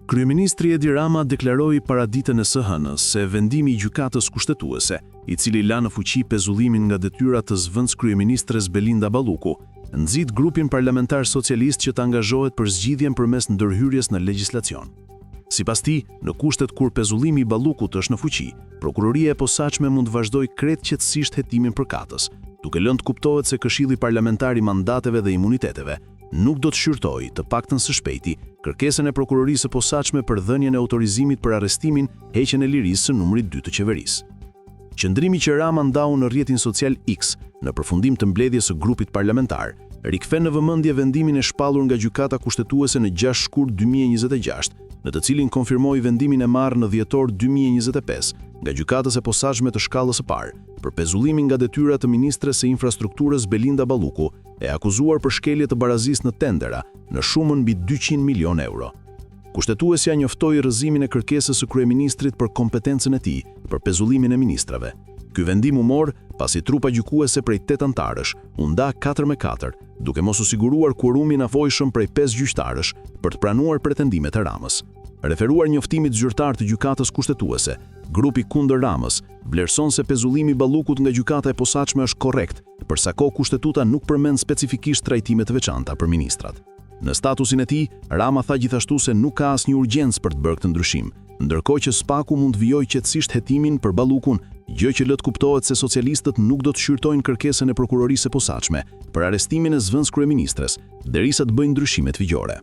Kryeministri Edi Rama deklaroi paraditen e së hënës se vendimi i Gjykatës Kushtetuese, i cili la në fuqi pezullimin nga detyra të zëvendëskryeministres Belinda Balluku, nxit grupin parlamentar socialist që të angazhohet për zgjidhjen përmes ndërhyrjes në legjislacion. Sipas tij, në kushtet kur pezullimi i Ballukut është në fuqi, Prokuroria e Posaçme mund të vazhdojë krejt qetësisht hetimin përkatës, duke lënë të kuptohet se Këshilli Parlamentar i Mandateve dhe Imuniteteve nuk do të shqyrtojë, të paktën së shpejti, kërkesën e Prokurorisë së Posaçme për dhënien e autorizimit për arrestimin, heqjen e lirisë së numrit dy të qeverisë. Qëndrimi që Rama ndau në rrjetin social X, në përfundim të mbledhjes së grupit parlamentar, rikthen në vëmendje vendimin e shpallur nga Gjykata Kushtetuese në 6 shkurt 2026, në të cilin konfirmoi vendimin e marrë në dhjetor 2025 nga Gjykatës e Posaçme të Shkallës së Parë për pezullimin nga detyra të ministres së Infrastrukturës Belinda Balluku, e akuzuar për shkelje të barazisë në tendera, në shumën mbi 200 milionë euro. Kushtetuesja njoftoi rrëzimin e kërkesës së kryeministrit për kompetencën e tij për pezullimin e ministrave. Ky vendim u mor pasi trupa gjykuese prej 8 anëtarësh u nda 4 me 4, duke mos u siguruar kuorumin e nevojshëm prej 5 gjyqtarësh për të pranuar pretendimet e Ramës. Referuar njoftimit zyrtar të Gjykatës Kushtetuese, grupi kundër Ramës vlerëson se pezullimi i Ballukut nga Gjykata e Posaçme është korrekt, për sa kohë Kushtetuta nuk përmend specifikisht trajtime të veçanta për ministrat. Në statusin e tij, Rama tha gjithashtu se nuk ka asnjë urgjencë për të bërë këtë ndryshim, ndërkohë që SPAK-u mund të vijojë qetësisht hetimin për Ballukun, gjë që lë të kuptohet se socialistët nuk do të shqyrtojnë kërkesën e Prokurorisë së Posaçme për arrestimin e zëvendëskryeministres, derisa të bëjnë ndryshimet ligjore.